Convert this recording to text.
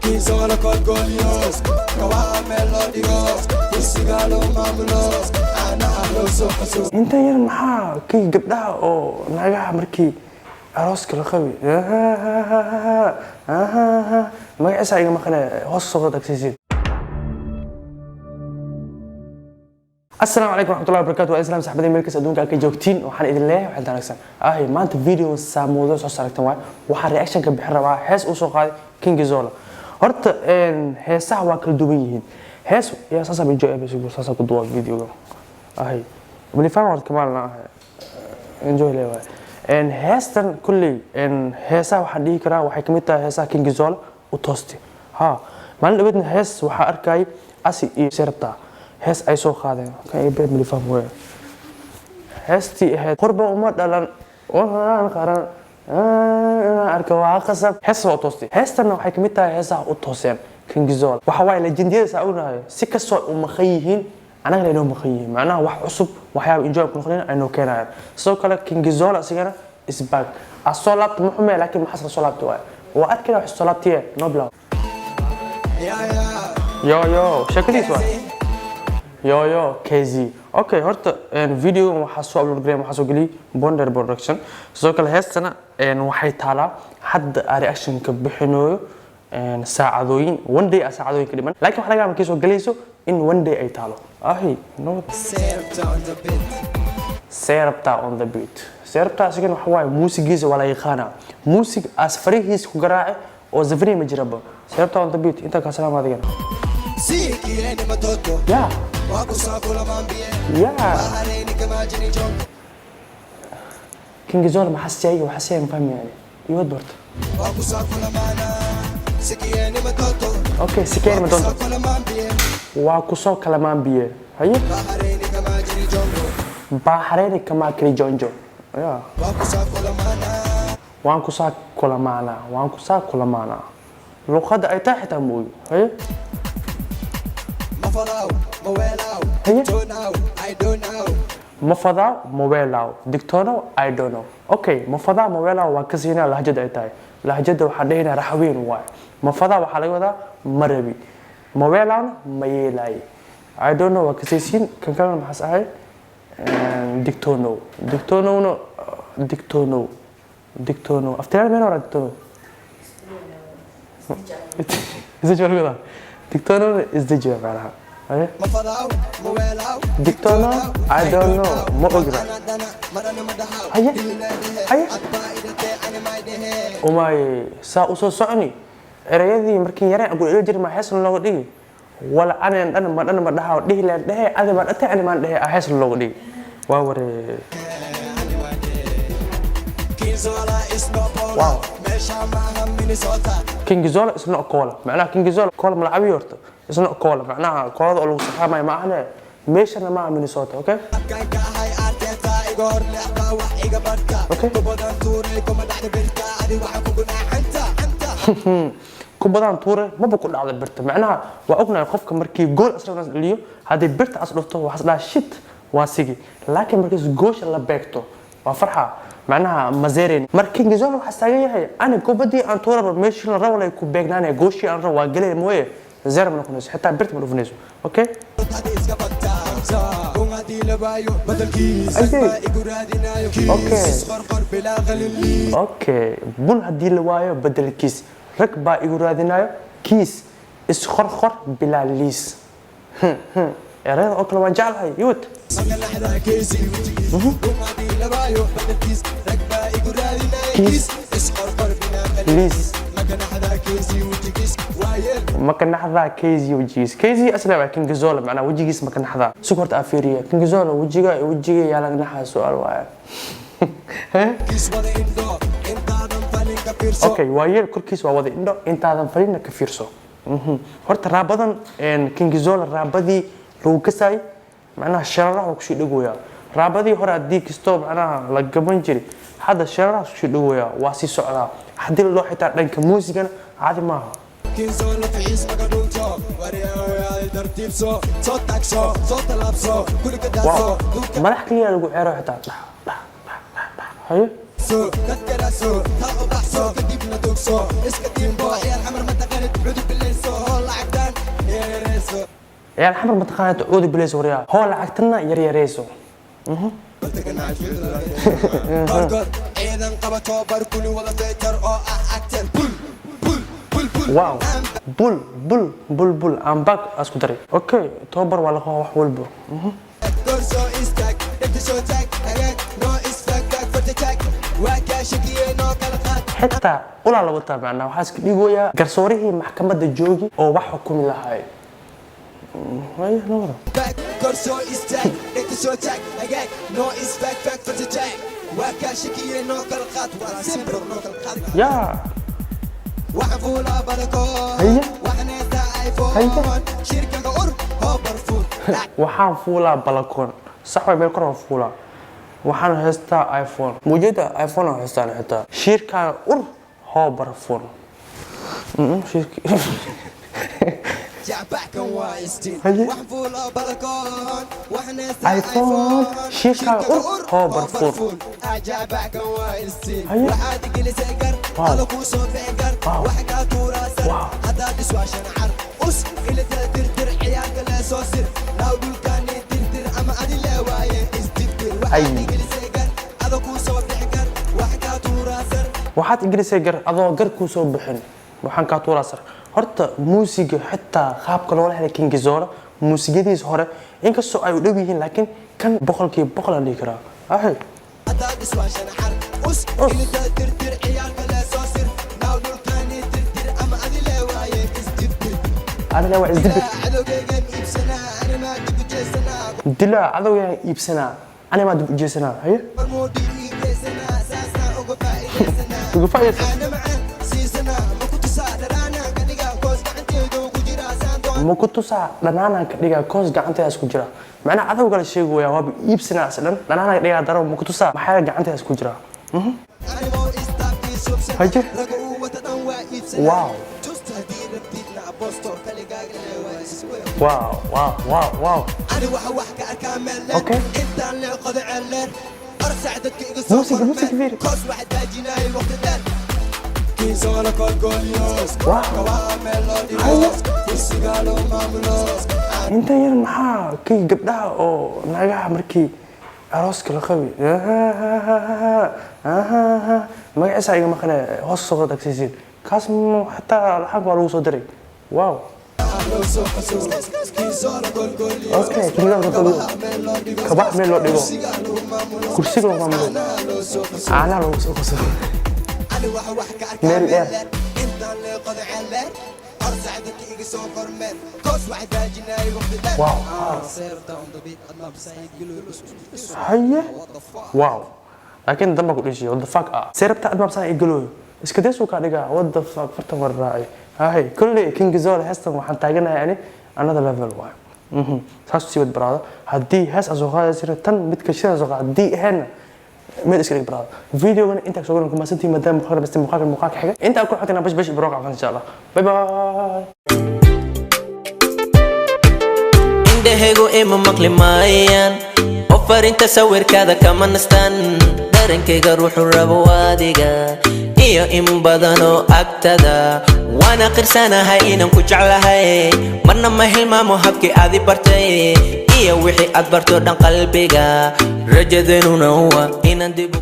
Kinzola kolgolyo, kawaha meel loo dhigo, kursiga loo maamulo, caanaha loo soo qaso. Inta yar maxaa kii gabdhaha oo naagaha markii arooska la qabi magaciisa iga maqane hoos soo tagsiisid. Asalaamu calaykum waraxmatullahi wabarakatu. Waa islaam saxbadii meel kasta adduunka aad ka joogtiin. Waxaan idin leeyahay waxaan wanaagsan ahi. Maanta video saamuudo soo saartan waay. Waxaan reaction ka bixin rabaa hees uu soo qaaday King Zola. Horta heesaha waa kala duwan yihiin. Hees yaa sasa enjoy bas sasa ku duwa videoga ahi malifaan horta kamaalna ahi enjoy leeyahay. Heestan kulley heesaha waxaan dhihi karaa waxay kamid tahay heesaha King Zola u toostay. Ha maalin dhaweedna hees waxaa arkayay asi iyo Serabta hees ay soo qaadeen kan ay bee malifaan weeye. Heestii ahayd qurba uma dhalan waxaan qaran inaan arko waa qasab. Hees waa u toostay. Heestanna waxay kamid tahay heesaha u tooseen King Zola. Waxa waaye legendiyada saa ognahay si kastoo u maqan yihiin anagana inoo maqan yihiin, macnaha wax cusub waxyaaba enjoy ku noqonayna aynoo keenayaan. Sidoo kale King Zola isigana is back as soo laabta ma xume, laakiin maxas la soo laabta waaye waa arkayna wax soo laabtiye noo bilaw. Yeah, yeah. Yo yo sheekadiis waay yo yo KZ. Okay, horta videogan waxaa soo upload gareyn, waxaa soo geliyay Bonder Production. Sidoo kale heestana waxay taalaa hadda aan reaction-ka bixinooyo saacadooyin one day a saacadooyin ka dhiman, laakiin waxa laga yaabaa markay soo gelayso in one day ay taalo ahi no. Serta on the beat. Serabta on the beat. Serabta asigan waxa waaye muusigiisa waa la yaqaanaa, muusig as farihiisa ku garaace oo zafriya ma jiraba. Serabta on the beat intaa kaa salaam adigana. Sikieni matoto, ya wakusakula mambie, ya baharini kama jini jongo. King Zola maxaa siyaayay waxaa siyaay ma fahmi yani iyo wad horta. Wakusakula mana, sikieni matoto, Okay, sikeen ma doonto. Wakusakula mambie, waa kusoo kala maambiye haye. Baharini kama jini jongo. Baaxareeni kamaa kali jonjo ya. Wakusakula mana. Waan kusaa kulamaanaa, waan kusaa kulamaanaa, luqadda ay tahay xitaa ma ogi haye. Mafalao, mawelao, Haye. tonao, I don't know. Mafadaa mawelaaw digtoonow I don't know. Okay, mafadaa mawelaaw waa ka siinaa lahjada ay tahay. Lahjada waxaan dhehaynaa raxweyn waaye. Mafadaa waxaa laga wadaa marabi, mawelaawna ma yeelaaye, I don't know waa ka siisiin. Kan kalena maxaas ahay? Digtoonow, digtoonowna digtoonow digtoonow aftilaal meen hora digtoonow isdeji waa laga wadaa digtoonowna isdeji waa macnaha haye. Mafalao, mawelao, Digtoonow, I don't know, ma ogi ba. Dana, marana madaxaw, Haye. Hiladehe, Haye. adbaa idate, animaidehe. Umaaye saa usoo soconi erayadii markii yareen aan ku dheli jiray maa heesna looga dhigi wala anan dhan ma dhan ma dhaha dhihi leen dhehe adi baan dhate ani maan dhehe aa heesna looga dhigi waa waree. Kinzola is no cola, meesha maaha Minnesota. King Zola is not cola, macnaha King Zola cola ma la cabiyo horta. Is not cola macnaha koolada oo lagu saxaamayo ma ahane, meeshana maaha Minnesota. Okay. Abkaan ka ahay Arteta, iga hor leexda wax iga barta. Okay. Kubadan tuuray kuma dhexda birta, adi waxaan ku gunaaxanta anta. Kubadaan tuure maba ku dhacda birta, macnaha waa ognahay qofka markii gool asna dhaliyo haddii birta as dhufto waxaas dhaha shit waa sigi, laakiin markiis goosha la beegto waa farxa, macnaha mazeeren. Marka King Zola waxaa taagan yahay ani kubadii aan tuuraba meeshii la rabo lay ku beegnaanaya, gooshii aan rabo waa gelaya mooye zero ma noqonayso, xitaa birta ma dhufanayso. Okay. Adi iska bagta, kun haddii la waayo badalkiis, Ayay. baa igu raadinayo kiis. Okay. Isqorqor bilaa qalin. Okay, bun haddii la waayo bedelkiis rag baa igu raadinayo kiis, isqorqor bilaa liis. Erayada oo kale waan jeclahay iwad. Magalaxda keesi wejigiis, kun haddii la waayo badalkiis rag baa igu raadinayo Kiis. kiis, isqorqor bilaa qalin. Liis. Magalaxda keesi wejigiis waayeel. Makanaxdaa KZ wejigiis. KZ asla waa King Zola, macnaha wejigiis makanaxdaa sug horta aa fiiriya King Zola wejiga wejiga yaa laga naxaa su'aal waaye. Kiis wada indho intaadan falin ka fiirso. Okay, waa yeel korkiis waa wada indho intaadan falina ka fiirso. Horta raabadan King Zola raabadii lagu kasaay macnaha shararaha waa kusii dhagoyaa. Raabadii hore haddii kastoo macnaha la gaban jiray, hadda shararaha kusii dhagoyaa, waa sii socdaa. Haddii loo xitaa dhanka muusigana caadi maaha. Kinzola fixiis maga dhunto waryaawyaay tartiibso soo taagso soo tallaabso guriga daadso. Wow, madax kaliya lagu ceero xitaa dhax dhax dhax dhax dhax haye. So dadka raadso taa u baxso kadibna dogso iska tiimbo ciyaar xamar ma taqanid cudub. Ciyaal Xamar mataqaanaa, cuudi bilays waryaa hoo lacagtana yaryareyso. Gorgor ciidan qaba, tababar, kuli wada feejar oo ah actor, bul bul bul bul. Wow, bul bul bul bul, I'm back, asku daray. Okay, tababar waa laqa wax walba. Kor soo istaag, dhegta soo taag, hagaag noo istaag, taag farta taag, waa kaa shakiyey, noo kala qaad. Xitaa ulaa la wataa, macnaa waxaa iska dhigoyaa garsoorihii maxkamadda joogi oo wax xukumi lahaay. Haya, noo wada. Back, kor soo istaag, dhegta soo taag, hagaag noo istaag, taag farta taag, waa kaa shakiyey, noo kala qaad, waa simple, noo kala qaad. Yaa. Waxaan fuulaa balakoon. Haya. Waxaan heystaa iPhone. Haya. Shirkaga ur hoo barfuun. Waxaan fuulaa balakoon, sax way, meel kor waan fuulaa. Waxaan haystaa iPhone, muujada iPhone aan haystaan. Xitaa shiirkaaga ur hoo barfuun. Shiirki. Jacbaxkan waa istiin. Haye. Waxaan fuulaa balakoon, waxaan heystaa iPhone, shiirkaaga ur hoo barfuun. Jacbaxkan waa istiin. Haye. Waxaad gelisay gar. Ada kuu soo bixi gar. Waxa kaa tuuraasan. Haddaad iswaashan car us ilata tirtir, ciyaalka lee soo sir, naaw dhulkaani tirtir ama adi lee waaye istirtir. Ay. Waxaad gelisay gar, ada kuu soo bixi gar, waxa kaa tuuraasan. Waxaad igelisay gar, adoo gar kuu soo bixin, waxaan kaa tuuraa sar. Horta muusiga xitaa qaabka loola helay King Zola, muusigadiisa hore inkastoo ay u dhow yihiin, laakiin kan 100% aan dhihi karaa ahay. Haddaad iswaashan car us ilata tirtir, ciyaalka lee soo sir, naaw dhulkaani tirtir ama adi lee waaye istirtir. Adiga waa isdibir. Cadowgaygan iibsanaa, animaa dib u jeesanaa. Dilaa cadowgaan iibsanaa, animaa dib u jeesanaa. Haye. Barmoodii iibeysanaa, saasaan uga faa'iidaysanaa. Uga faa'iidaysan. Caana macaan siisanaa, ma ku tusaa dharaanaan ka dhigaa, koos gacanteydu ku jiraa saan doon. Ma ku tusaa dhanaanaan ka dhigaa, koos gacanteedaas ku jira. Macnaha cadowga la sheegaya waaba iibsanaa is dhan, dhanaanaan ka dhigaa daro, ma ku tusaa maxaa gacanteedaas ku jira. Anigoo istaafkii subsan. Haye. Raga uu wata dhan waa iibsanaa. Justa haddii rabtidna abosto kaligaaga lee waa iswe. Wow. Ani waxa wax ka arkaa meel dheer. Intaan lee qodo ceel dheer, arsac dadka iga soo Music, kormeen. Music fiiri. Koos waxa daajinayay waqti dheer. Kiisoona kolgolios. Kabaha meel loo dhigo, kursiga loo maamulo. Intan yar maxaa kii gabdhaha oo naagaha markii arooska la qabi magaciisa iga maqane, hoos soo tagsiisiin kaas xataa lacag waa lagu soo diray. Wow. Loo soo xasuus kiisoona kolgolios. Okay, kiisoona kolgolios. Kabaha meel loo dhigo. Kabaha meel loo dhigo. Kursiga loo maamulo. Kursiga loo maamulo. Caanaha loo soo xasuus. Caanaha lagu soo qaso. Ani waxa wax ka arkaa Meel meel dheer. dheer. Intaan lee qodo ceel dheer, arsac dadka iga soo kormeen, koos waxa daajinayay waqti dheer. Seerta on the beat, adna Haye, wow, laakiin damba ku dhishiyo, what the fuck ah, seerabta aad maabsaan igalooyo, iska deesuu kaa dhigaa. What the fuck, fartan war raacay hahay. Kolley King Zola heestan waxaan taaganahay ani another level waay. Saas sii wad baraado. Haddii hees aan soo qaadaysa tan midka shida soo qaad, haddii ahaynna meel iska dhig baraado. Videogana intaa soo garan kumaasantiin, maadaama muuqaalka basta muuqaalka xiga intaa ku xigtana bash bash ibroq cafan, insha Allah. Bye bye. Indhahaygu ima maqli maayaan oo farinta sawirkaada kama nastaan. Dharankayga ruuxu rabo adiga iyo in badanoo agtada. Waana qirsanahay inaan ku jeclahay, marna ma hilmaamo habkii aadi bartay iyo wixii aad barto dhan qalbiga. Rajadeenuna waa inaan dib u